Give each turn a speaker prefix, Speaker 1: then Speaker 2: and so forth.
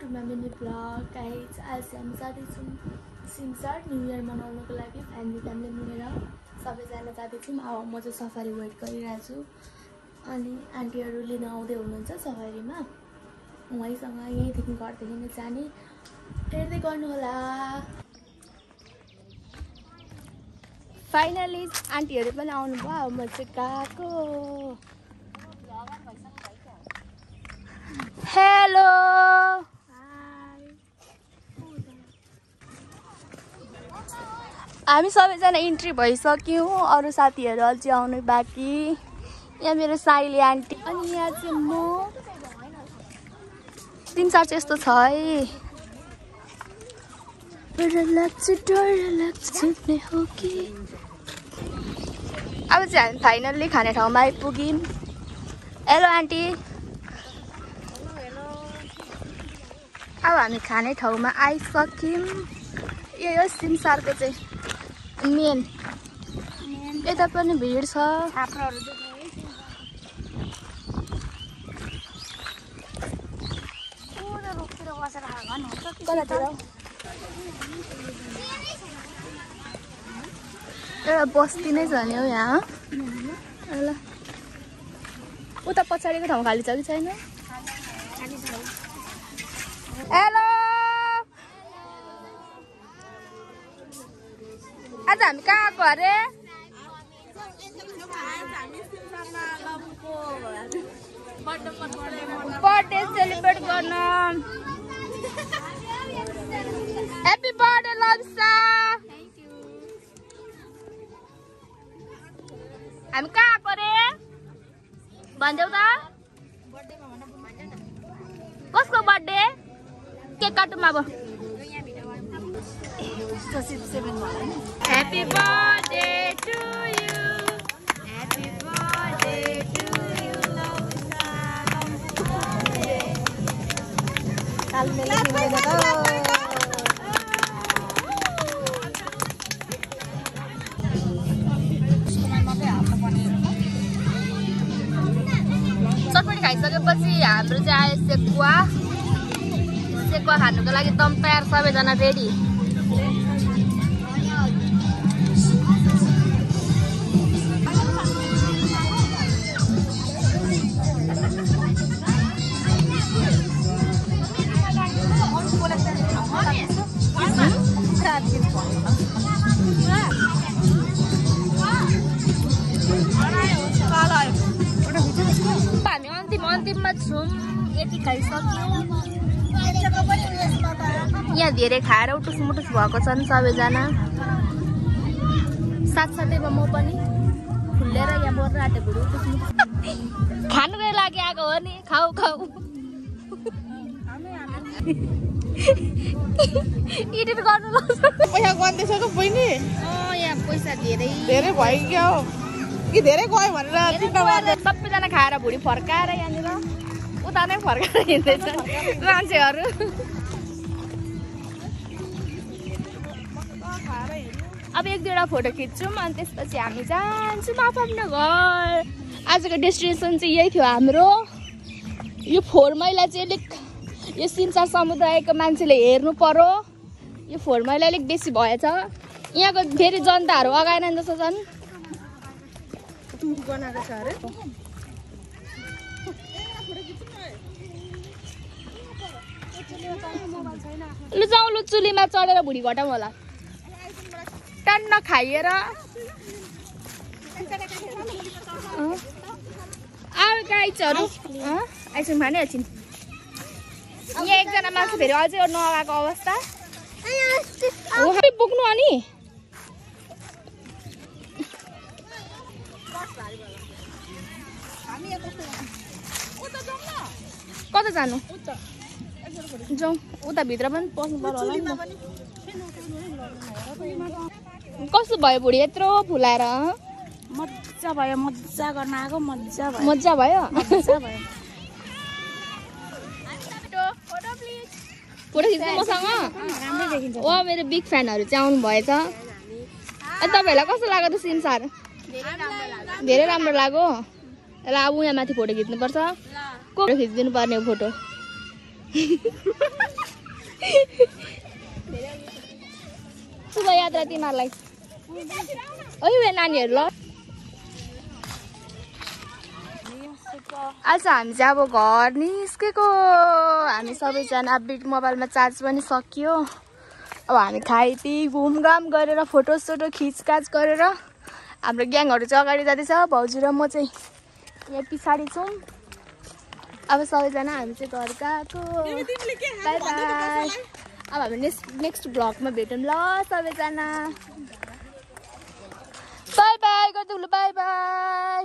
Speaker 1: To my mini vlog guys. आज हामी जाँदैछौँ सिमसार न्यु इयर मनाउनको लागि फ्यामिली मिलेर सबैजना जाँदैछौँ। अब म चाहिँ सफारी वेट गरिरहेको छु अनि आन्टीहरू लिन आउँदै हुनुहुन्छ सफारीमा। उहाँसँग यहीँदेखि घरदेखि नै जाने, हेर्दै गर्नुहोला। फाइनली आन्टीहरू पनि आउनुभयो। अब म चाहिँ गएको। हेलो हामी सबैजना इन्ट्री भइसक्यौँ। अरू साथीहरू अझै आउनु बाँकी। यहाँ मेरो साइली आन्टी अनि यहाँ चाहिँ म। सिमसार चाहिँ यस्तो छ है। डर लाग्छ हो कि। अब चाहिँ हामी फाइनल्ली खाने ठाउँमा आइपुग्यौँ। Hello aunty. अब हामी खाने ठाउँमा आइसक्यौँ। यो हो सिमसारको चाहिँ मेन। यता पनि भिड छ। कतातिर एउटा बस्ती नै छ नि हौ यहाँ। ल उता पछाडिको ठाउँ खाली छ कि छैन? हेलो आज हामी कहाँ आएको अरे? बर्थडे सेलिब्रेट गर्न। Happy birthday Lamsa. हामी कहाँ आएको रे भनिदेऊ त। कसको बर्थडे? केक काटौँ अब। Happy birthday to you. Happy birthday to you. चटपटी खाइसकेपछि हाम्रो चाहिँ आयो सेकुवा। सेकुवा खानुको लागि दम तयार, सबैजना रेडी। हामी अन्तिममा छौँ। यति खाइसक्यौँ। यहाँ धेरै खाएर उटुस मुटुस भएको छन् सबैजना। साथसाथैमा म पनि फुलेर यहाँ मर्न आँटे भुँडी उटुस मुटुस। खानुकै लागि आएको हो नि। खाऊ खाऊ। एडिट गर्नु लाग्छ।
Speaker 2: पैसा गर्दैछ कि बहिनी?
Speaker 1: यहाँ पैसा धेरै
Speaker 2: भयो क्या हो कि धेरै गयो भनेर चिन्ता गर्दै।
Speaker 1: सबैजना खाएर भुँडी फर्काएर यहाँनिर उता नै फर्काएर हिँड्दैछ मान्छेहरू। अब एक दुईवटा फोटो खिच्छौँ अनि त्यसपछि हामी जान्छौँ आफ्नो घर। आजको डेस्टिनेसन चाहिँ यही थियो हाम्रो। यो फोहोर मैला चाहिँ अलिक यो सिमसार समुदायको मान्छेले हेर्नु पर्यो। यो फोहोर मैला अलिक बेसी भएछ। यहाँको फेरि जनताहरू अगाएन जस्तो छन्। लु जाउँ लु चुलीमा चढेर भुँडी घटाउँ होला। टन्न खाइएर अब गाइजहरू आइसक्रिम खाने एकछिन। यहाँ एकजना मान्छे फेरि अझै नआएको अवस्था बोक्नु। अनि कता जानु? जाउँ उता भित्र पनि पस्नु पर्यो होला नि। कस्तो भयो भुँडी यत्रो फुलाएर?
Speaker 2: मजा भयो। मजा गर्न आएको। मजा भयो।
Speaker 1: मजा भयो। फोटो खिच्नु मसँग? ओ मेरो बिग फ्यानहरू चाहिँ आउनु भएछ। तपाईँहरूलाई कस्तो लाग्यो त सिमसार? धेरै राम्रो लाग्यो। ल अब यहाँ माथि फोटो खिच्नुपर्छ। को खिचिदिनु पर्ने हो फोटो? शुभ यात्रा तिमीहरूलाई। ओइ नानीहरू ल आज हामी चाहिँ अब घर निस्केको। हामी सबैजना अपडेट मोबाइलमा चार्ज पनि सकियो। अब हामी खाइपी घुमघाम गरेर फोटोसोटो खिचकाच गरेर हाम्रो ग्याङहरू चाहिँ अगाडि जाँदैछ। भाउजू र म चाहिँ यहाँ पछाडि छौँ। अब सबैजना हामी चाहिँ घर गएको। By by. अब हामी नेक्स्ट ब्लगमा भेटौँ ल सबैजना। बाई बाई गर्दै बाई बाई।